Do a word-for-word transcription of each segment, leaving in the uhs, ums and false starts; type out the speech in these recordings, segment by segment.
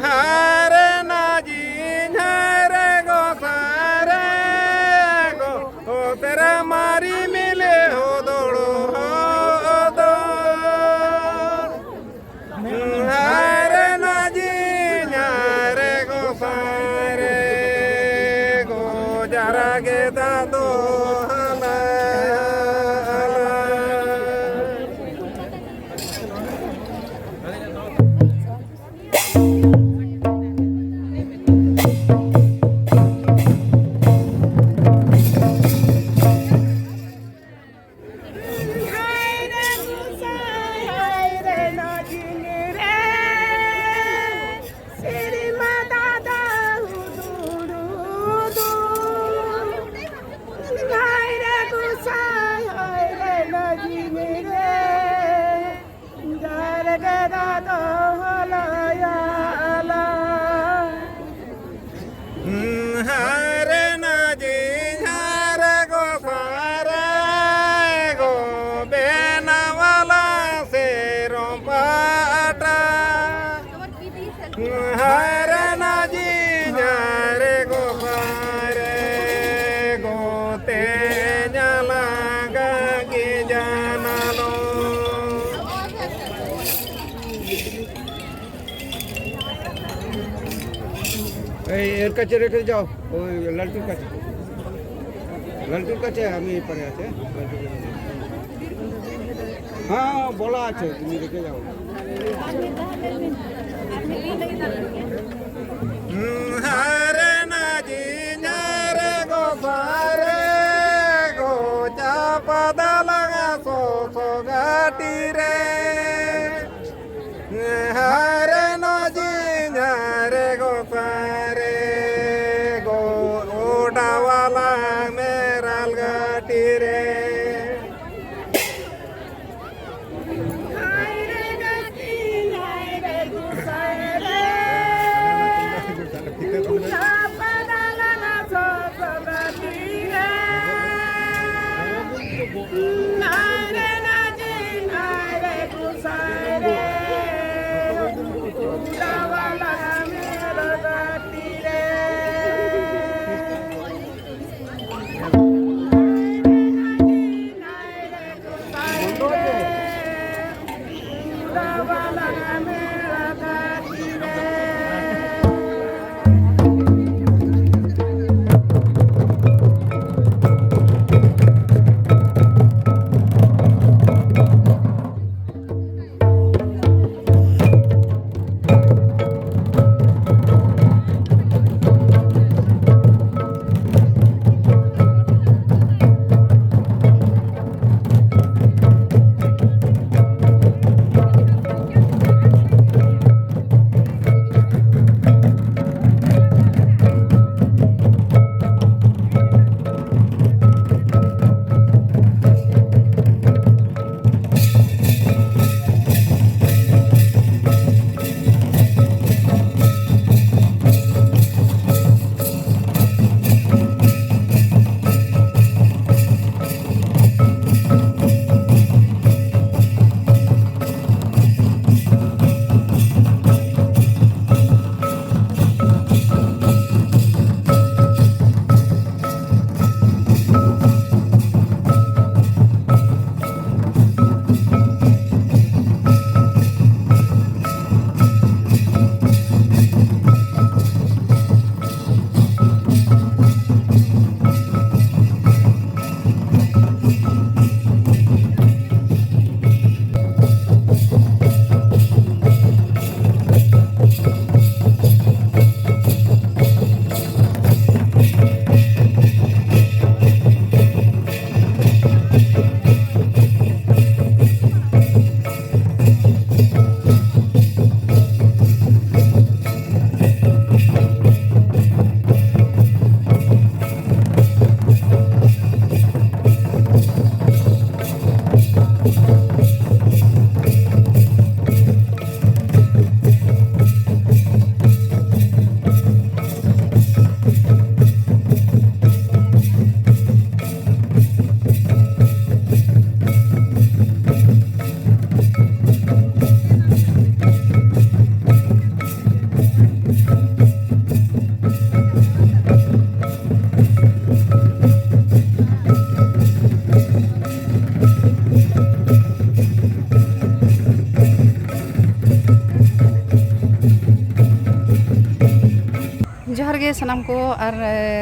ᱦᱟᱨᱮ ᱱᱟ ᱡᱤᱧ ᱦᱟᱨᱮ ᱜᱚ ᱥᱟᱨᱮ ᱜᱚ, ᱦᱚ ᱛᱮᱨᱟ ᱢᱟᱨᱤ ᱢᱤᱞᱮ ᱦᱚ ᱫᱚᱲᱚ ᱦᱚ ᱫᱚ᱾ ᱦᱟᱨᱮ ᱱᱟ ᱡᱤᱧ ᱦᱟᱨᱮ ᱜᱚ ᱥᱟᱨᱮ ᱜᱚ, ᱡᱟᱨᱟ ᱜᱮ ᱫᱟᱫᱚ ᱦᱟᱞᱟ ᱦᱟᱞᱟ᱾ ᱦᱟᱨᱮ ᱱᱟ ᱡᱤᱧ ᱦᱟᱨᱮ ᱜᱚ ᱥᱟᱨᱮ ᱜᱚ, ᱵᱮᱱᱟᱣᱟᱞᱟ ᱥᱮᱨᱚᱢ ᱯᱟᱴᱟ᱾ ᱦᱟᱨᱮ ᱱᱟ ᱡᱤᱧ ᱦᱟᱨᱮ ᱜᱚ ᱥᱟᱨᱮ ᱜᱚ, ᱛᱮᱧᱟᱞᱟ ᱜᱟᱜᱤ ᱡᱟᱱᱟᱞᱚ᱾ এই এর কাছে রেখে যাও, ওই লালটুর কাছে। লালটুর কাছে আমি পরে আছে, লালটুর কাছে। হ্যাঁ, বলা আছে, তুমি রেখে যাও। ᱦᱟᱨᱮ ᱱᱟ ᱡᱤᱧ ᱦᱟᱨᱮ ᱜᱚ ᱥᱟᱨᱮ ᱜᱚ, ᱪᱟᱯᱟ ᱫᱟᱞᱟᱝᱟ ᱥᱚᱥᱚ ᱜᱟᱹᱴᱤ ᱨᱮ᱾ ᱦᱟᱨᱮ ᱱᱟ ᱡᱤᱧ ᱦᱟᱨᱮ ᱜᱚ ᱥᱟᱨᱮ ᱜᱚ, ᱚᱰᱟᱣᱟᱞᱟᱝ ᱢᱮᱨᱟᱞ ᱜᱟᱹᱴᱤ ᱨᱮ᱾ ᱥᱟᱱᱟᱢ ᱠᱚ, ᱟᱨ ᱮ,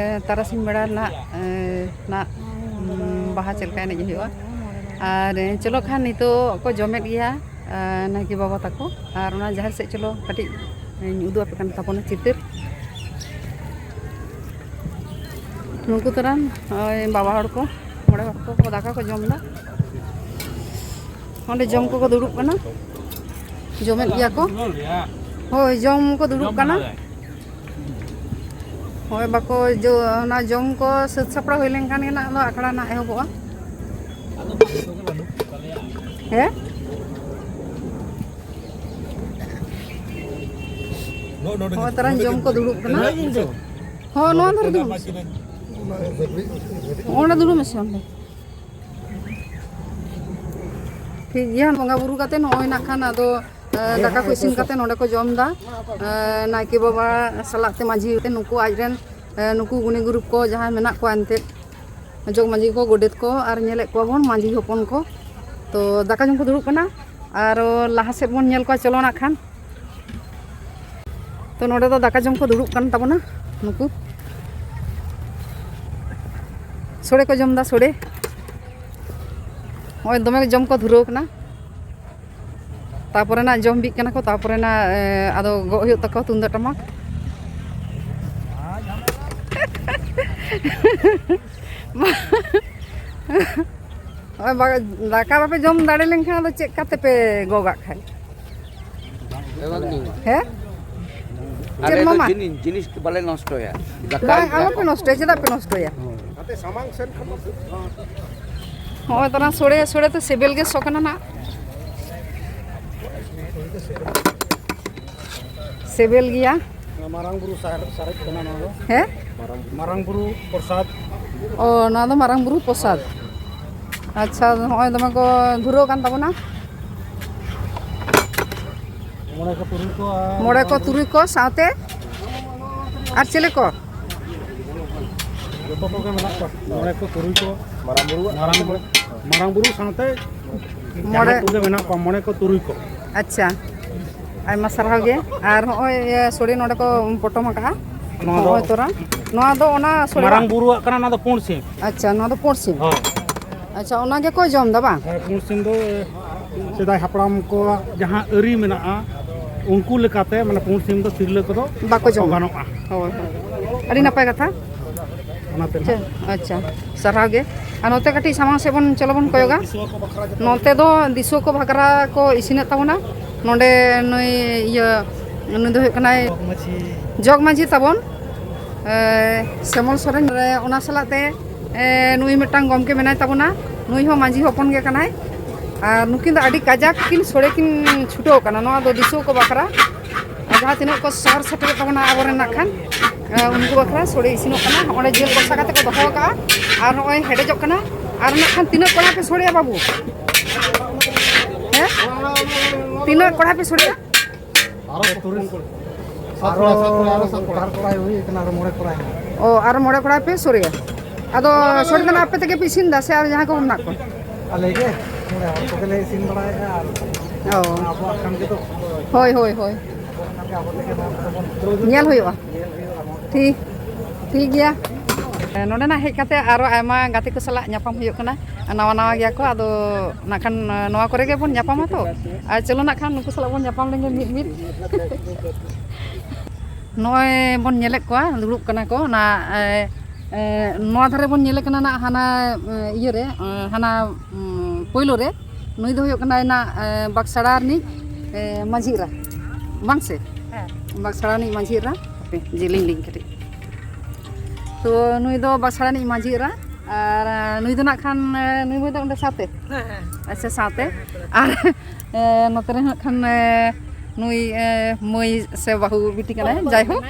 ᱛᱟᱨᱟᱥᱤᱧ ᱵᱮᱲᱟ ᱨᱮᱱᱟᱜ ᱮ, ᱱᱟᱜ ᱩᱢ, ᱵᱟᱦᱟ ᱪᱮᱫ ᱞᱮᱠᱟ ᱮᱱᱮᱡ ᱦᱩᱭᱩᱜᱼᱟ᱾ ᱟᱨ ᱮ, ᱪᱚᱞᱚ ᱠᱷᱟᱱ ᱱᱤᱛᱚᱜ ᱠᱚ ᱡᱚᱢᱮᱫ ᱜᱮᱭᱟ ᱮ, ᱱᱟᱭᱠᱮ ᱵᱟᱵᱟ ᱛᱟᱠᱚ᱾ ᱟᱨ ᱚᱱᱟ ᱡᱟᱦᱮᱨ ᱥᱮᱫ ᱪᱚᱞᱚ ᱠᱟᱹᱴᱤᱡ ᱤᱧ ᱩᱫᱩᱜ ᱟᱯᱮ ᱠᱟᱱ ᱛᱟᱵᱚᱱᱟ ᱪᱤᱛᱟᱹᱨ᱾ ᱱᱩᱠᱩ ᱛᱚᱨᱟᱱ ᱳᱭ ᱵᱟᱵᱟ ᱦᱚᱲ ᱠᱚ, ᱢᱚᱬᱮ ᱦᱚᱲ ᱠᱚ ᱫᱟᱠᱟ ᱠᱚ ᱡᱚᱢ ᱮᱫᱟ᱾ ᱚᱸᱰᱮ ᱡᱚᱢ ᱠᱚᱠᱚ ᱫᱩᱲᱩᱵ ᱠᱟᱱᱟ, ᱡᱚᱢᱮᱫ ᱜᱮᱭᱟ ᱠᱚ᱾ ᱦᱳᱭ, ᱡᱚᱢ ᱠᱚ ᱫᱩᱲᱩᱵ ᱠᱟᱱᱟ᱾ ᱦᱳᱭ, ᱵᱟᱠᱚ ᱡᱚ-, ᱚᱱᱟ ᱡᱚᱢ ᱠᱚ ᱥᱟᱹᱛ ᱥᱟᱯᱲᱟᱣ ᱦᱩᱭ ᱞᱮᱱᱠᱷᱟᱱ ᱜᱮ ᱱᱟᱜ ᱟᱫᱚ ᱟᱠᱷᱲᱟ ᱱᱟᱜ ᱮᱦᱚᱵᱚᱜᱼᱟ᱾ ᱦᱮᱸ? ᱦᱳᱭ, ᱛᱟᱨᱟᱧ ᱡᱚᱢ ᱠᱚ ᱫᱩᱲᱩᱵ ᱠᱟᱱᱟ᱾ ᱦᱳᱭ, ᱱᱚᱣᱟ ᱫᱷᱟᱨᱮ ᱫᱩᱲᱩᱵ ᱢᱮᱥᱮ᱾ ᱚᱸᱰᱮ ᱫᱩᱲᱩᱵ ᱢᱮᱥᱮ, ᱚᱸᱰᱮ᱾ ᱴᱷᱤᱠ ᱜᱮᱭᱟ, ᱵᱚᱸᱜᱟ ᱵᱩᱨᱩ ᱠᱟᱛᱮ ᱱᱚᱜᱼᱚᱭ ᱱᱟᱜ ᱠᱷᱟᱱ ᱟᱫᱚ, ᱮ, ᱫᱟᱠᱟ ᱠᱚ ᱤᱥᱤᱱ ᱠᱟᱛᱮ ᱱᱚᱰᱮ ᱠᱚ ᱡᱚᱢ ᱮᱫᱟ᱾ ᱮ, ᱱᱟᱭᱠᱮ ᱵᱟᱵᱟ ᱥᱟᱞᱟᱜ ᱛᱮ ᱢᱟᱹᱡᱷᱤ ᱛᱮ ᱱᱩᱠᱩ ᱟᱡᱨᱮᱱ, ᱮ, ᱱᱩᱠᱩ ᱜᱩᱱᱤ ᱜᱩᱨᱩᱯ ᱠᱚ ᱡᱟᱦᱟᱸᱭ ᱢᱮᱱᱟᱜ ᱠᱚᱣᱟ ᱮᱱᱛᱮᱫ, ᱡᱚᱜᱽ ᱢᱟᱹᱡᱷᱤ ᱠᱚ, ᱜᱚᱰᱮᱛ ᱠᱚ, ᱟᱨ ᱧᱮᱞᱮᱫ ᱠᱚᱣᱟ ᱵᱚᱱ ᱢᱟᱹᱡᱷᱤ ᱦᱚᱯᱚᱱ ᱠᱚ᱾ ᱛᱚ ᱫᱟᱠᱟ ᱡᱚᱢ ᱠᱚ ᱫᱩᱲᱩᱵ ᱠᱟᱱᱟ, ᱟᱨᱚ ᱞᱟᱦᱟ ᱥᱮᱫ ᱵᱚᱱ ᱧᱮᱞ ᱠᱚᱣᱟ, ᱪᱚᱞᱚ ᱱᱟᱜ ᱠᱷᱟᱱ᱾ ᱛᱚ ᱱᱚᱰᱮ ᱫᱚ ᱫᱟᱠᱟ ᱡᱚᱢ ᱠᱚ ᱫᱩᱲᱩᱵ ᱠᱟᱱ ᱛᱟᱵᱚᱱᱟ ᱱᱩᱠᱩ᱾ ᱥᱚᱲᱮ ᱠᱚ ᱡᱚᱢ ᱮᱫᱟ, ᱥᱚᱲᱮ᱾ ᱱᱚᱜᱼᱚᱭ ᱫᱚᱢᱮ ᱡᱚᱢ ᱠᱚ ᱫᱷᱩᱨᱟᱹᱣ ᱠᱟᱱᱟ᱾ ᱛᱟᱯᱚᱨᱮ ᱱᱟᱜ ᱡᱚᱢ ᱵᱤᱜ ᱠᱟᱱᱟ ᱠᱚ, ᱛᱟᱯᱚᱨᱮ ᱱᱟᱜ, ᱮ, ᱟᱫᱚ ᱜᱚᱜ ᱦᱩᱭᱩᱜ ᱛᱟᱠᱚᱣᱟ ᱛᱩᱢᱫᱟᱜ ᱴᱟᱢᱟᱠ᱾ ᱱᱚᱜᱼᱚᱭ ᱵᱟ-, ᱫᱟᱠᱟ ᱵᱟᱯᱮ ᱡᱚᱢ ᱫᱟᱲᱮ ᱞᱮᱱᱠᱷᱟᱱ ᱟᱫᱚ ᱪᱮᱫ ᱠᱟᱛᱮ ᱯᱮ ᱜᱚᱜᱟᱜ ᱠᱷᱟᱡ? ᱦᱮᱸ? ᱪᱮᱫ ᱟᱞᱮ ᱫᱚ ᱢᱟᱢᱟ? ᱡᱤᱱᱤᱥ, ᱡᱤᱱᱤᱥ ᱵᱟᱞᱮ ᱱᱚᱥᱴᱚᱭᱟ᱾ ᱫᱟᱠᱟ ᱵᱟᱝ, ᱟᱞᱚᱯᱮ ᱱᱚᱥᱴᱚᱭᱟ, ᱪᱮᱫᱟᱜ ᱯᱮ ᱱᱚᱥᱴᱚᱭᱟ? ᱦᱚᱸᱜᱼᱚᱭ ᱛᱚᱨᱟ ᱥᱚᱲᱮ, ᱥᱚᱲᱮ ᱛᱮ ᱥᱤᱵᱤᱞ ᱜᱮ ᱥᱚ ᱠᱟᱱᱟ ᱱᱟᱜ᱾ ᱥᱤᱵᱤᱞ ᱜᱮᱭᱟ᱾ ᱢᱟᱨᱟᱝ ᱵᱩᱨᱩ ᱥᱟᱨ-, ᱥᱟᱨᱮᱡ ᱠᱟᱱᱟ ᱱᱚᱣᱟ ᱫᱚ᱾ ᱦᱮᱸ? ᱢᱟᱨᱟᱝ ᱵᱩᱨᱩ ᱯᱨᱚᱥᱟᱫ᱾ ᱚ, ᱱᱚᱣᱟ ᱫᱚ ᱢᱟᱨᱟᱝ ᱵᱩᱨᱩ ᱯᱨᱚᱥᱟᱫ᱾ ᱟᱪᱪᱷᱟ, ᱱᱚᱜᱼᱚᱭ ᱫᱚᱢᱮ ᱠᱚ ᱫᱷᱩᱨᱟᱹᱣ ᱠᱟᱱ ᱛᱟᱵᱚᱱᱟ᱾ ᱢᱚᱬᱮ ᱠᱚ ᱛᱩᱨᱩᱭ ᱠᱚ ᱟᱨ ᱢᱚᱬᱮ ᱠᱚ ᱛᱩᱨᱩᱭ ᱠᱚ ᱥᱟᱶᱛᱮ ᱟᱨ ᱪᱤᱞᱤ ᱠᱚ? ᱡᱚᱛᱚ ᱠᱚᱜᱮ ᱢᱮᱱᱟᱜ ᱠᱚᱣᱟ᱾ ᱢᱚᱬᱮ ᱠᱚ ᱛᱩᱨᱩᱭ ᱠᱚ᱾ ᱢᱟᱨᱟᱝ ᱵᱩᱨᱩ, ᱢᱟᱨᱟᱝ ᱵᱩᱨᱩ, ᱢᱟᱨᱟᱝ ᱵᱩᱨᱩ ᱥᱟᱶᱛᱮ ᱢᱚᱬᱮ᱾ ᱡᱟᱦᱟᱸᱭ ᱠᱚᱜᱮ ᱢᱮᱱᱟᱜ ᱠᱚᱣᱟ, ᱢᱚᱬᱮ ᱠᱚ ᱛᱩᱨᱩᱭ ᱠᱚ᱾ ᱟᱪᱪᱷᱟ, ᱟᱭᱢᱟ ᱥᱟᱨᱦᱟᱣ ᱜᱮ᱾ ᱟᱨ ᱦᱚᱸᱜᱼᱚᱭ, ᱤᱭᱟᱹ, ᱥᱚᱲᱮ ᱱᱚᱰᱮ ᱠᱚ ᱯᱚᱴᱚᱢ ᱟᱠᱟᱫᱼᱟ᱾ ᱱᱚᱣᱟ ᱫᱚ ᱦᱳᱭ ᱛᱚᱨᱟ᱾ ᱱᱚᱣᱟ ᱫᱚ ᱚᱱᱟ ᱥᱚᱲᱮ ᱢᱟᱨᱟᱝ ᱵᱟᱝ? ᱵᱩᱨᱩᱣᱟᱜ ᱠᱟᱱᱟ, ᱱᱚᱣᱟ ᱫᱚ ᱯᱩᱸᱰ ᱥᱤᱢ᱾ ᱟᱪᱪᱷᱟ, ᱱᱚᱣᱟ ᱫᱚ ᱯᱩᱸᱰ ᱥᱤᱢ᱾ ᱦᱳᱭ᱾ ᱟᱪᱪᱷᱟ, ᱚᱱᱟ ᱜᱮᱠᱚ ᱡᱚᱢ ᱮᱫᱟ ᱵᱟᱝ? ᱦᱮᱸ, ᱯᱩᱸᱰ ᱥᱤᱢ ᱫᱚ ᱥᱮᱫᱟᱭ ᱦᱟᱯᱲᱟᱢ ᱠᱚᱣᱟᱜ ᱡᱟᱦᱟᱸ ᱟᱹᱨᱤ ᱢᱮᱱᱟᱜᱼᱟ, ᱩᱱᱠᱩ ᱞᱮᱠᱟᱛᱮ ᱢᱟᱱᱮ ᱯᱩᱸᱰ ᱥᱤᱢ ᱫᱚ ᱛᱤᱨᱞᱟᱹ ᱠᱚᱫᱚ ᱵᱟᱠᱚ ᱡᱚᱢᱟ᱾ ᱜᱟᱱᱚᱜᱼᱟ᱾ ᱦᱳᱭ, ᱦᱳᱭ᱾ ᱟᱹᱰᱤ ᱱᱟᱯᱟᱭ ᱠᱟᱛᱷᱟ᱾ ᱚᱱᱟᱛᱮ ᱟᱪᱪᱷᱟ, ᱱᱟᱦᱟᱜ ᱟᱪᱪᱷᱟ, ᱥᱟᱨᱦᱟᱣ ᱜᱮ᱾ ᱟᱨ ᱱᱚᱛᱮ ᱠᱟᱹᱴᱤᱡ ᱥᱟᱢᱟᱝ ᱥᱮᱫ ᱵᱚᱱ, ᱪᱚᱞᱚ ᱵᱚᱱ ᱠᱚᱭᱚᱜᱟ᱾ ᱱᱚᱛᱮ ᱫᱚ ᱫᱤᱥᱩᱣᱟᱹ ᱠᱚ ᱵᱟᱠᱷᱨᱟ ᱠᱚ ᱤᱥᱤᱱᱮᱫ ᱛᱟᱵᱚᱱᱟ᱾ ᱱᱚᱰᱮ ᱱᱩᱭ ᱤᱭᱟᱹ, ᱱᱩᱭ ᱫᱚ ᱦᱩᱭᱩᱜ ᱠᱟᱱᱟᱭ ᱡᱚᱜᱽ ᱢᱟᱹᱡᱷᱤ ᱛᱟᱵᱚᱱ, ᱮ, ᱥᱮᱢᱚᱞ ᱥᱚᱨᱮᱱ᱾ ᱨᱮ ᱚᱱᱟ ᱥᱟᱞᱟᱜ ᱛᱮ, ᱮ, ᱱᱩᱭ ᱢᱤᱫᱴᱟᱝ ᱜᱚᱢᱠᱮ ᱢᱮᱱᱟᱭ ᱛᱟᱵᱚᱱᱟ, ᱱᱩᱭ ᱦᱚᱸ ᱢᱟᱹᱡᱷᱤ ᱦᱚᱯᱚᱱ ᱜᱮ ᱠᱟᱱᱟᱭ᱾ ᱟᱨ ᱱᱩᱠᱤᱱ ᱫᱚ ᱟᱹᱰᱤ ᱠᱟᱡᱟᱠ ᱠᱤᱱ ᱥᱚᱲᱮ ᱠᱤᱱ ᱪᱷᱩᱴᱟᱹᱣ ᱠᱟᱱᱟ ᱱᱚᱣᱟ ᱫᱚ ᱫᱤᱥᱩᱣᱟᱹ ᱠᱚ ᱵᱟᱠᱷᱨᱟ᱾ ᱟᱨ ᱡᱟᱦᱟᱸ ᱛᱤᱱᱟᱹᱜ ᱠᱚ ᱥᱚᱦᱚᱨ ᱥᱮᱴᱮᱨᱚᱜ ᱛᱟᱵᱚᱱᱟ ᱟᱵᱚᱨᱮᱱ ᱱᱟᱜ ᱠᱷᱟᱱ, ᱮ, ᱩᱱᱠᱩ ᱵᱟᱠᱷᱨᱟ ᱥᱚᱲᱮ ᱤᱥᱤᱱᱚᱜ ᱠᱟᱱᱟ᱾ ᱚᱸᱰᱮ ᱡᱤᱞ ᱠᱚᱥᱟ ᱠᱟᱛᱮ ᱠᱚ ᱫᱚᱦᱚ ᱟᱠᱟᱜᱼᱟ᱾ ᱟᱨ ᱱᱚᱜᱼᱚᱭ ᱦᱮᱰᱮᱡᱚᱜ ᱠᱟᱱᱟ᱾ ᱟᱨ ᱱᱟᱜ ᱠᱷᱟᱱ ᱛᱤᱱᱟᱹᱜ ᱠᱚᱲᱟ ᱯᱮ ᱥᱚᱲᱮᱭᱟ ᱵᱟᱹᱵᱩ? ᱦᱮᱸ? ᱛᱤᱱᱟᱹᱜ ᱠᱚᱲᱟ ᱯᱮ ᱥᱚᱲᱮᱭᱟ? ᱟᱨᱚ ᱥᱟᱛ ᱠᱚᱲᱟ, ᱥᱟᱛ ᱠᱚᱲᱟ, ᱟᱨᱚ ᱟᱨᱚ ᱥᱟᱛ ᱠᱚᱲᱟ, ᱟᱨᱚ ᱥᱟᱛ ᱠᱚᱲᱟ᱾ ᱵᱟᱨ ᱠᱚᱲᱟᱭ ᱦᱩᱭ ᱠᱟᱱᱟ, ᱟᱨᱚ ᱢᱚᱬᱮ ᱠᱚᱲᱟᱭ ᱦᱮᱱᱟᱜ᱾ ᱚ, ᱟᱨᱚ ᱢᱚᱬᱮ ᱠᱚᱲᱟ ᱯᱮ ᱥᱚᱲᱮᱭᱟ? ᱟᱫᱚ ᱥᱚᱲᱮ ᱫᱚ ᱱᱟᱜ ᱟᱯᱮ ᱛᱮᱜᱮ ᱯᱮ ᱤᱥᱤᱱ ᱮᱫᱟ ᱥᱮ ᱟᱨ ᱡᱟᱦᱟᱸᱭ ᱠᱚ ᱢᱮᱱᱟᱜ ᱠᱚᱣᱟ? ᱟᱞᱮ ᱜᱮ ᱢᱚᱬᱮ ᱦᱚᱲ ᱠᱚᱜᱮ ᱞᱮ ᱤᱥᱤᱱ ᱵᱟᱲᱟᱭᱮᱫᱼᱟ, ᱟᱨ ᱚ᱾ ᱟᱵᱚᱣᱟᱜ ᱠᱟᱱ ᱜᱮᱫᱚ᱾ ᱦᱳᱭ, ᱦᱳᱭ, ᱦᱳᱭ᱾ ᱟᱵᱚ ᱛᱮᱜᱮ ᱱᱚᱣᱟ ᱠᱚᱫᱚ ᱵᱚᱱ ᱧᱮᱞ ᱦᱩᱭᱩᱜᱼᱟ᱾ ᱴᱷᱤᱠ, ᱴᱷᱤᱠ ᱜᱮᱭᱟ᱾ ᱱᱚᱸᱰᱮᱱᱟᱜ ᱦᱮᱡ ᱠᱟᱛᱮ ᱟᱨᱚ ᱟᱭᱢᱟ ᱜᱟᱛᱮ ᱠᱚ ᱥᱟᱞᱟᱜ ᱧᱟᱯᱟᱢ ᱦᱩᱭᱩᱜ ᱠᱟᱱᱟ᱾ ᱱᱟᱣᱟ ᱱᱟᱣᱟ ᱜᱮᱭᱟ ᱠᱚ, ᱟᱫᱚ ᱱᱟᱜ ᱠᱷᱟᱱ ᱱᱚᱣᱟ ᱠᱚᱨᱮ ᱜᱮ ᱵᱚᱱ ᱧᱟᱯᱟᱢᱟ ᱛᱚ᱾ ᱟᱨ ᱪᱚᱞᱚ ᱱᱟᱜ ᱠᱷᱟᱱ ᱱᱩᱠᱩ ᱥᱟᱞᱟᱜ ᱵᱚᱱ ᱧᱟᱯᱟᱢ ᱞᱮᱱ ᱜᱮ ᱢᱤᱫ ᱢᱤᱫ᱾ ᱱᱚᱜᱼᱚᱭ ᱵᱚᱱ ᱧᱮᱞᱮᱫ ᱠᱚᱣᱟ, ᱫᱩᱲᱩᱵ ᱠᱟᱱᱟ ᱠᱚ ᱚᱱᱟ, ᱮ, ᱮ, ᱱᱚᱣᱟ ᱫᱷᱟᱨᱮ ᱵᱚᱱ ᱧᱮᱞᱮ ᱠᱟᱱᱟ ᱱᱟᱜ ᱦᱟᱱᱟ, ᱮ, ᱤᱭᱟᱹᱨᱮ, ᱮ, ᱦᱟᱱᱟ, ᱩᱢ, ᱯᱳᱭᱞᱳ ᱨᱮ᱾ ᱱᱩᱭ ᱫᱚ ᱦᱩᱭᱩᱜ ᱠᱟᱱᱟᱭ ᱱᱟᱜ, ᱮ, ᱵᱟᱜᱽᱥᱟᱲᱟ ᱨᱤᱱᱤᱡ, ᱮ, ᱢᱟᱹᱡᱷᱤ ᱮᱨᱟ, ᱵᱟᱝ ᱥᱮ? ᱦᱮᱸ᱾ ᱵᱟᱜᱽᱥᱟᱲᱟ ᱨᱤᱱᱤᱡ ᱢᱟᱹᱡᱷᱤ ᱮᱨᱟ᱾ ᱦᱟᱯᱮ, ᱡᱮᱞᱮᱧ ᱞᱤᱧ ᱠᱟᱹᱴᱤᱡ᱾ ᱛᱚ ᱱᱩᱭ ᱫᱚ ᱵᱟᱜᱽᱥᱟᱲᱟ ᱨᱤᱱᱤᱡ ᱢᱟᱹᱡᱷᱤ ᱮᱨᱟ, ᱟᱨ ᱱᱩᱭ ᱫᱚ ᱱᱟᱜ ᱠᱷᱟᱱ, ᱮ, ᱱᱩᱭ ᱢᱟᱹᱭ ᱫᱚ ᱚᱸᱰᱮ ᱥᱟᱶᱛᱮ? ᱦᱮᱸ, ᱦᱮᱸ᱾ ᱟᱪᱪᱷᱟ, ᱥᱟᱶᱛᱮ᱾ ᱟᱨ, ᱮ, ᱱᱚᱛᱮ ᱨᱮ ᱦᱟᱸᱜ ᱠᱷᱟᱱ, ᱮ, ᱱᱩᱭ, ᱮ, ᱢᱟᱹᱭ ᱥᱮ ᱵᱟᱹᱦᱩ ᱵᱤᱴᱤ ᱠᱟᱱᱟᱭ, ᱡᱟᱭᱦᱳᱠ,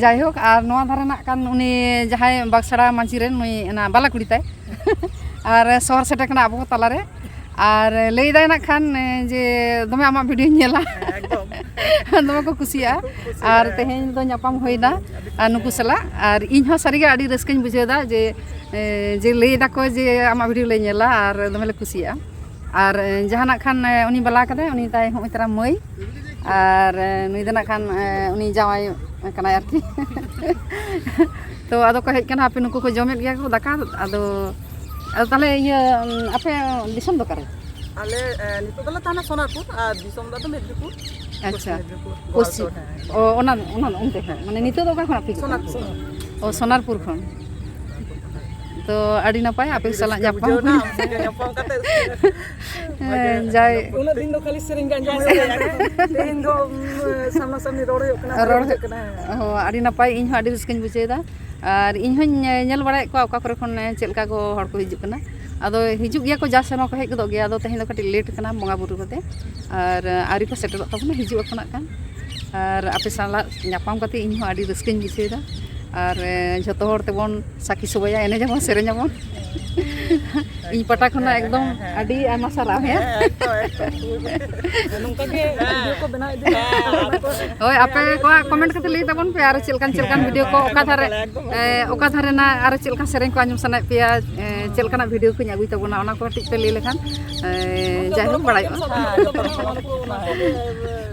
ᱡᱟᱭᱦᱳᱠ, ᱟᱨ ᱱᱚᱣᱟ ᱫᱷᱟᱨᱮ ᱱᱟᱜ ᱠᱷᱟᱱ ᱩᱱᱤ ᱡᱟᱦᱟᱸᱭ ᱵᱟᱜᱽᱥᱟᱲᱟ ᱢᱟᱹᱡᱷᱤ ᱨᱮᱱ ᱱᱩᱭ ᱚᱱᱟ ᱵᱟᱞᱟ ᱠᱩᱲᱤ ᱛᱟᱭ, ᱟᱨ ᱥᱚᱦᱚᱨ ᱥᱮᱴᱮᱨ ᱠᱟᱱᱟ ᱟᱵᱚ ᱠᱚ ᱛᱟᱞᱟᱨᱮ, ᱟᱨ ᱞᱟᱹᱭᱫᱟᱭ ᱱᱟᱜ ᱠᱷᱟᱱ, ᱮ, ᱡᱮ ᱫᱚᱢᱮ ᱟᱢᱟᱜ ᱵᱷᱤᱰᱤᱭᱳᱧ ᱧᱮᱞᱟ᱾ ᱦᱮᱸ, ᱮᱠᱫᱚᱢ᱾ ᱫᱚᱢᱮ ᱠᱚ ᱠᱩᱥᱤᱭᱟᱜᱼᱟ᱾ ᱠᱩᱥᱤᱭᱟᱜᱼᱟ᱾ ᱟᱨ ᱛᱮᱦᱮᱧ ᱫᱚ ᱧᱟᱯᱟᱢ ᱦᱩᱭᱱᱟ ᱟᱨ ᱱᱩᱠᱩ ᱥᱟᱞᱟᱜ, ᱟᱨ ᱤᱧ ᱦᱚᱸ ᱥᱟᱹᱨᱤᱜᱮ ᱟᱹᱰᱤ ᱨᱟᱹᱥᱠᱟᱹᱧ ᱵᱩᱡᱷᱟᱹᱣ ᱮᱫᱟ ᱡᱮ, ᱮ, ᱡᱮ ᱞᱟᱹᱭ ᱫᱟᱠᱚ ᱡᱮ ᱟᱢᱟᱜ ᱵᱷᱤᱰᱤᱭᱳ ᱞᱮ ᱧᱮᱞᱟ ᱟᱨ ᱫᱚᱢᱮ ᱞᱮ ᱠᱩᱥᱤᱭᱟᱜᱼᱟ᱾ ᱟᱨ, ᱮ, ᱡᱟᱦᱟᱸ ᱱᱟᱜ ᱠᱷᱟᱱ, ᱮ, ᱩᱱᱤ ᱵᱟᱞᱟ ᱠᱟᱫᱟᱭ, ᱩᱱᱤ ᱛᱟᱭ ᱦᱚᱸᱜᱼᱚᱭ ᱛᱟᱨᱟ ᱢᱟᱹᱭ, ᱟᱨ, ᱮ, ᱱᱩᱭ ᱫᱚ ᱱᱟᱜ ᱠᱷᱟᱱ, ᱮ, ᱩᱱᱤ ᱡᱟᱶᱟᱭ ᱠᱟᱱᱟᱭ ᱟᱨᱠᱤ᱾ ᱛᱚ ᱟᱫᱚ ᱠᱚ ᱦᱮᱡ ᱠᱟᱱᱟ, ᱦᱟᱯᱮ ᱱᱩᱠᱩ ᱠᱚ ᱡᱚᱢᱮᱫ ᱜᱮᱭᱟ ᱠᱚ ᱫᱟᱠᱟ᱾ ᱟᱫᱚ, ᱟᱫᱚ ᱛᱟᱦᱚᱞᱮ ᱤᱭᱟᱹ, ᱟᱯᱮ ᱫᱤᱥᱚᱢ ᱫᱚ ᱚᱠᱟᱨᱮ? ᱟᱞᱮ, ᱮ, ᱱᱤᱛᱚᱜ ᱫᱚᱞᱮ ᱛᱟᱦᱮᱱᱟ ᱥᱳᱱᱟᱨᱯᱩᱨ, ᱟᱨ ᱫᱤᱥᱚᱢ ᱫᱚ ᱟᱫᱚ ᱢᱮᱫᱽᱱᱤᱯᱩᱨ᱾ ᱟᱪᱪᱷᱟ᱾ ᱯᱚᱥᱪᱤᱢ ᱢᱮᱫᱽᱱᱤᱯᱩᱨ, ᱯᱚᱥᱪᱤᱢ, ᱜᱳᱣᱟᱞᱛᱳᱲ, ᱦᱮᱸ᱾ ᱚ, ᱚᱱᱟ, ᱚᱱᱟ ᱚᱱᱛᱮ ᱠᱷᱚᱱ, ᱢᱟᱱᱮ ᱱᱤᱛᱚᱜ ᱫᱚ ᱚᱠᱟ ᱠᱷᱚᱱᱟᱜ ᱯᱮ ᱦᱤᱡᱩᱜ ᱠᱟᱱᱟ? ᱥᱳᱱᱟᱨᱯᱩᱨ᱾ ᱚ, ᱥᱳᱱᱟᱨᱯᱩᱨ ᱠᱷᱚᱱ᱾ ᱛᱚ ᱟᱹᱰᱤ ᱱᱟᱯᱟᱭ, ᱟᱯᱮ ᱟᱹᱰᱤ ᱥᱟᱞᱟᱜ ᱨᱟᱹᱥᱠᱟᱹ ᱧᱟᱯᱟᱢ ᱵᱩᱡᱷᱟᱹᱣ ᱮᱱᱟ, ᱦᱩᱭ᱾ ᱟᱢ ᱥᱚᱸᱜᱮ ᱧᱟᱯᱟᱢ ᱠᱟᱛᱮ᱾ ᱦᱮᱸ, ᱡᱟᱭ ᱩᱱᱟᱹᱜ ᱫᱤᱱ ᱫᱚ ᱠᱷᱟᱹᱞᱤ ᱥᱮᱨᱮᱧ ᱜᱮ ᱟᱸᱡᱚᱢ ᱦᱩᱭᱩᱜ ᱠᱟᱱ ᱛᱟᱦᱮᱸᱫ᱾ ᱛᱮᱦᱮᱧ ᱫᱚ, ᱩᱢ, ᱥᱟᱢᱱᱟ ᱥᱟᱢᱱᱤ ᱨᱚᱲ ᱦᱩᱭᱩᱜ ᱠᱟᱱᱟ, ᱨᱚᱲ ᱵᱩᱡᱷᱟᱹᱜ ᱦᱩᱭᱩᱜ ᱠᱟᱱᱟ᱾ ᱠᱟᱱᱟ᱾ ᱦᱮᱸ᱾ ᱚ, ᱟᱹᱰᱤ ᱱᱟᱯᱟᱭ, ᱤᱧ ᱦᱚᱸ ᱟᱹᱰᱤ ᱨᱟᱹᱥᱠᱟᱹᱧ ᱵᱩᱡᱷᱟᱹᱣ ᱮᱫᱟ᱾ ᱟᱨ ᱤᱧ ᱦᱚᱸᱧ ᱧᱮᱞ ᱵᱟᱲᱟᱭᱮᱫ ᱠᱚᱣᱟ ᱚᱠᱟ ᱠᱚᱨᱮ ᱠᱷᱚᱱ, ᱮ, ᱪᱮᱫ ᱞᱮᱠᱟ ᱠᱚ ᱦᱚᱲ ᱠᱚ ᱦᱤᱡᱩᱜ ᱠᱟᱱᱟ᱾ ᱟᱫᱚ ᱦᱤᱡᱩᱜ ᱜᱮᱭᱟ ᱠᱚ, ᱡᱟ ᱥᱮᱨᱢᱟ ᱠᱚ ᱦᱮᱡ ᱜᱚᱫᱚᱜ ᱜᱮᱭᱟ᱾ ᱟᱫᱚ ᱛᱮᱦᱮᱧ ᱫᱚ ᱠᱟᱹᱴᱤᱡ ᱞᱮᱴ ᱠᱟᱱᱟ ᱵᱚᱸᱜᱟ ᱵᱩᱨᱩ ᱠᱚᱛᱮ, ᱟᱨ, ᱮ, ᱟᱹᱣᱨᱤ ᱠᱚ ᱥᱮᱴᱮᱨᱚᱜ ᱛᱟᱵᱚᱱᱟ, ᱦᱤᱡᱩᱜ ᱟᱠᱚ ᱱᱟᱜ ᱠᱷᱟᱱ᱾ ᱟᱨ ᱟᱯᱮ ᱥᱟᱞᱟᱜ ᱧᱟᱯᱟᱢ ᱠᱟᱛᱮ ᱤᱧ ᱦᱚᱸ ᱟᱹᱰᱤ ᱨᱟᱹᱥᱠᱟᱹᱧ ᱵᱩᱡᱷᱟᱹᱣ ᱮᱫᱟ᱾ ᱟᱨ, ᱮ, ᱡᱷᱚᱛᱚ ᱦᱚᱲ ᱛᱮᱵᱚᱱ ᱥᱟᱹᱠᱷᱤ ᱥᱚᱵᱷᱟᱭᱟ, ᱮᱱᱮᱡ ᱟᱵᱚᱱ, ᱥᱮᱨᱮᱧ ᱟᱵᱚᱱ᱾ ᱤᱧ ᱯᱟᱦᱴᱟ ᱠᱷᱚᱱᱟᱜ ᱮᱠᱫᱚᱢ ᱟᱹᱰᱤ ᱟᱭᱢᱟ ᱥᱟᱨᱦᱟᱣ, ᱦᱮᱸ᱾ ᱦᱮᱸ, ᱮᱠᱫᱚᱢ, ᱮᱠᱫᱚᱢ᱾ ᱱᱚᱝᱠᱟ ᱜᱮ ᱵᱷᱤᱰᱤᱭᱳ ᱠᱚ ᱵᱮᱱᱟᱣ ᱤᱫᱤ ᱞᱮᱠᱷᱟᱱ ᱦᱳᱭ, ᱟᱯᱮ ᱠᱚᱣᱟᱜ ᱠᱚᱢᱮᱱᱴ ᱠᱟᱛᱮ ᱞᱟᱹᱭ ᱛᱟᱵᱚᱱ ᱯᱮ, ᱟᱨᱚ ᱪᱮᱫ ᱞᱮᱠᱟᱱ, ᱪᱮᱫ ᱞᱮᱠᱟᱱ ᱵᱷᱤᱰᱤᱭᱳ ᱠᱚ, ᱚᱠᱟ ᱫᱷᱟᱨᱮ, ᱮ, ᱚᱠᱟ ᱫᱷᱟᱨᱮ ᱨᱮᱱᱟᱜ ᱟᱨᱚ ᱪᱮᱫ ᱞᱮᱠᱟᱱ ᱥᱮᱨᱮᱧ ᱠᱚ ᱟᱸᱡᱚᱢ ᱥᱟᱱᱟᱭᱮᱫ ᱯᱮᱭᱟ, ᱮ, ᱪᱮᱫ ᱞᱮᱠᱟᱱᱟᱜ ᱵᱷᱤᱰᱤᱭᱳ ᱠᱚᱧ ᱟᱹᱜᱩᱭ ᱛᱟᱵᱚᱱᱟ, ᱚᱱᱟ ᱠᱚ ᱠᱟᱹᱴᱤᱡ ᱯᱮ ᱞᱟᱹᱭ ᱞᱮᱠᱷᱟᱱ, ᱮ, ᱡᱟᱭᱦᱳᱠ, ᱵᱟᱲᱟᱭᱚᱜᱼᱟ᱾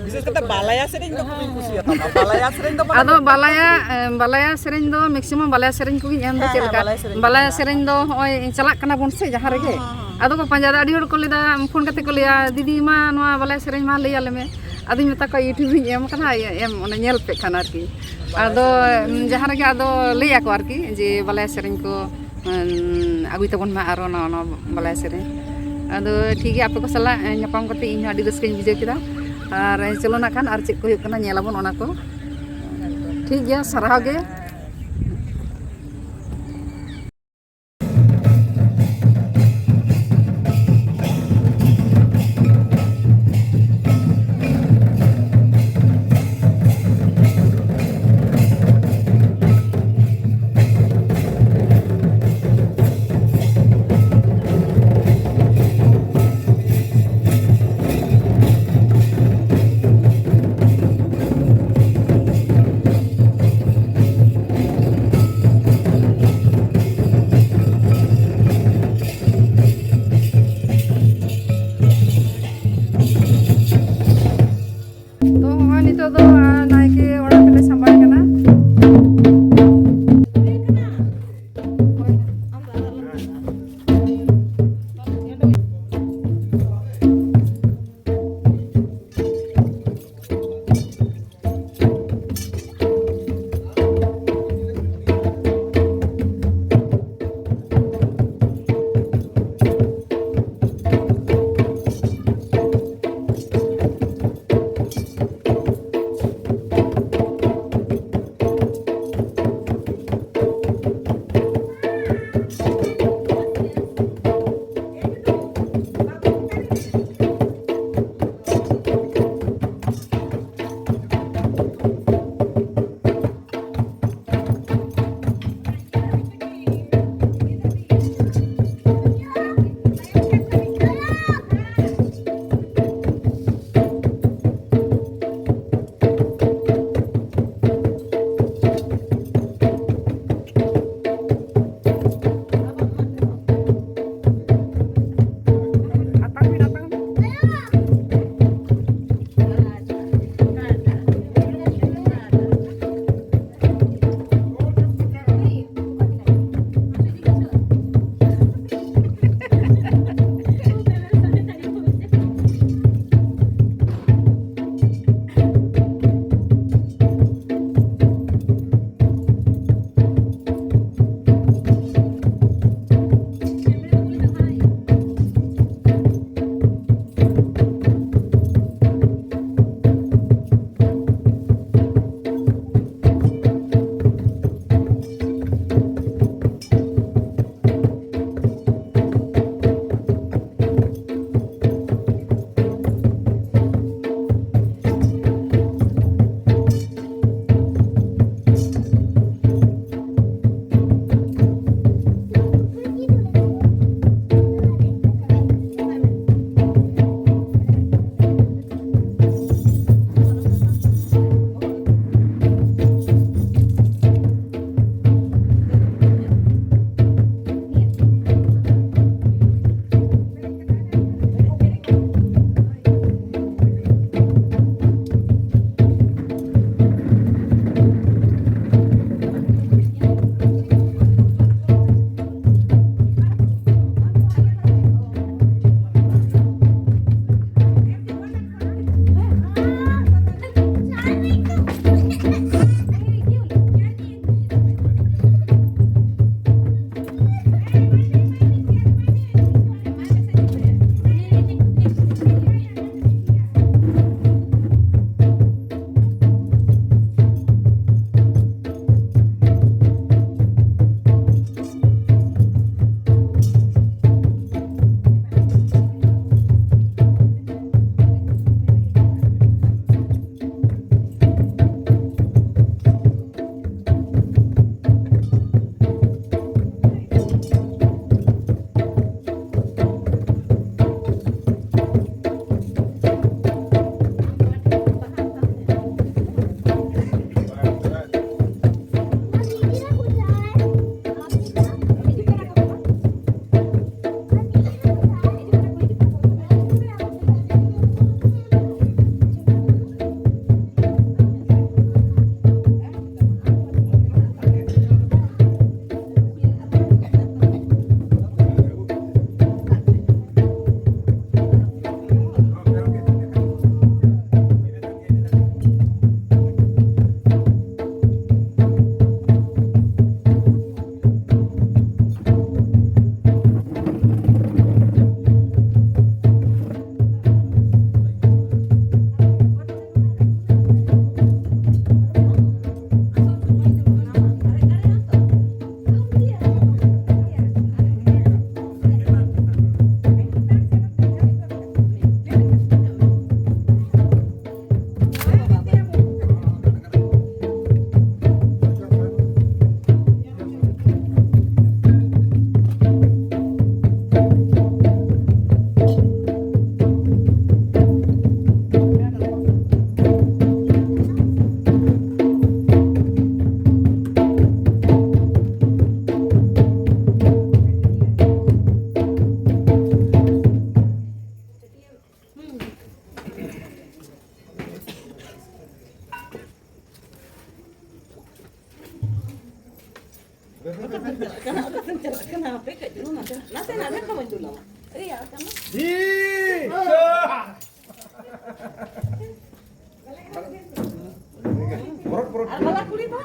ᱵᱤᱥᱮᱥ ᱠᱟᱛᱮ ᱵᱟᱞᱟᱭᱟ ᱥᱮᱨᱮᱧ ᱫᱚ ᱠᱷᱩᱵᱤᱧ ᱠᱩᱥᱤᱭᱟᱜ ᱛᱟᱢᱟ᱾ ᱵᱟᱞᱟᱭᱟ ᱥᱮᱨᱮᱧ ᱫᱚ ᱢᱟᱱᱮ ᱟᱫᱚ ᱵᱟᱞᱟᱭᱟ, ᱮ, ᱵᱟᱞᱟᱭᱟ ᱥᱮᱨᱮᱧ ᱫᱚ ᱢᱮᱠᱥᱤᱢᱟᱢ ᱵᱟᱞᱟᱭᱟ ᱥᱮᱨᱮᱧ ᱠᱚᱜᱮᱧ ᱮᱢ ᱫᱟ᱾ ᱦᱮᱸ, ᱪᱮᱫ ᱦᱮᱸ, ᱞᱮᱠᱟ? ᱵᱟᱞᱟᱭᱟ ᱥᱮᱨᱮᱧ ᱵᱟᱞᱟᱭᱟ ᱠᱚᱜᱮ᱾ ᱥᱮᱨᱮᱧ ᱫᱚ ᱦᱚᱸᱜᱼᱚᱭ ᱪᱟᱞᱟᱜ ᱠᱟᱱᱟ ᱵᱚᱱ ᱥᱮ ᱡᱟᱦᱟᱸ ᱨᱮᱜᱮ᱾ ᱦᱮᱸ, ᱦᱮᱸ, ᱦᱮᱸ᱾ ᱟᱫᱚ ᱠᱚ ᱯᱟᱸᱡᱟᱭᱮᱫᱟ, ᱟᱹᱰᱤ ᱦᱚᱲ ᱠᱚ ᱞᱟᱹᱭᱫᱟ, ᱯᱷᱳᱱ ᱠᱟᱛᱮ ᱠᱚ ᱞᱟᱹᱭᱟ, "ᱫᱤᱫᱤ, ᱢᱟ ᱱᱚᱣᱟ ᱵᱟᱞᱟᱭᱟ ᱥᱮᱨᱮᱧ ᱢᱟ ᱞᱟᱹᱭ ᱟᱞᱮ ᱢᱮ᱾" ᱟᱫᱚᱧ ᱢᱮᱛᱟ ᱠᱚᱣᱟ, "YouTube ᱨᱤᱧ ᱮᱢ ᱠᱟᱱᱟ, ᱮᱢ, ᱚᱱᱮ ᱧᱮᱞ ᱯᱮ ᱠᱷᱟᱱ ᱟᱨᱠᱤ᱾" ᱟᱫᱚ, ᱩᱢ, ᱡᱟᱦᱟᱸ ᱨᱮᱜᱮ ᱟᱫᱚ ᱞᱟᱹᱭ ᱟᱠᱚ ᱟᱨᱠᱤ ᱡᱮ ᱵᱟᱞᱟᱭᱟ ᱥᱮᱨᱮᱧ ᱠᱚ, ᱩᱢ, ᱟᱹᱜᱩᱭ ᱛᱟᱵᱚᱱ ᱢᱟ ᱟᱨᱚ ᱱᱟᱣᱟ ᱱᱟᱣᱟ ᱵᱟᱞᱟᱭᱟ ᱥᱮᱨᱮᱧ᱾ ᱟᱫᱚ ᱴᱷᱤᱠ ᱜᱮᱭᱟ, ᱟᱯᱮ ᱠᱚ ᱥᱟᱞᱟᱜ, ᱮ, ᱧᱟᱯᱟᱢ ᱠᱟᱛᱮ ᱤᱧ ᱦᱚᱸ ᱟᱹᱰᱤ ᱨᱟᱹᱥᱠᱟᱹᱧ ᱵᱩᱡᱷᱟᱹᱣ ᱠᱮᱫᱟ᱾ ᱟᱨ ᱪᱚᱞᱚ ᱱᱟᱜ ᱠᱷᱟᱱ ᱟᱨ ᱪᱮᱫ ᱠᱚ ᱦᱩᱭᱩᱜ ᱠᱟᱱᱟ ᱧᱮᱞ ᱟᱵᱚᱱ ᱚᱱᱟ ᱠᱚ᱾ ᱴᱷᱤᱠ ᱜᱮᱭᱟ, ᱥᱟᱨᱦᱟᱣ ᱜᱮ᱾ ᱛᱚ ᱦᱚᱸᱜᱼᱚᱭ ᱱᱤᱛᱚᱜ ᱫᱚ, ᱟᱨ ᱱᱟᱭᱠᱮ ᱚᱲᱟᱜ ᱛᱮᱞᱮ ᱥᱟᱢᱵᱟᱭ ᱠᱟᱱᱟ᱾ ᱪᱟᱞᱟᱜ ᱠᱟᱱᱟ, ᱚᱠᱟ ᱥᱮᱫ ᱪᱟᱞᱟᱜ ᱠᱟᱱᱟ? ᱦᱟᱯᱮ ᱠᱟᱹᱡ ᱪᱩᱞᱩᱝ ᱱᱟᱥᱮ, ᱱᱟᱥᱮ, ᱱᱟᱥᱮ ᱠᱷᱟᱢᱟᱧ ᱫᱩᱞᱟᱢᱟ᱾ ᱨᱮᱭᱟᱲ ᱠᱟᱱᱟ᱾ ᱵᱚᱨᱚᱴ, ᱵᱚᱨᱚᱴ᱾ ᱟᱨ ᱵᱟᱞᱟ ᱠᱩᱲᱤ ᱫᱚ?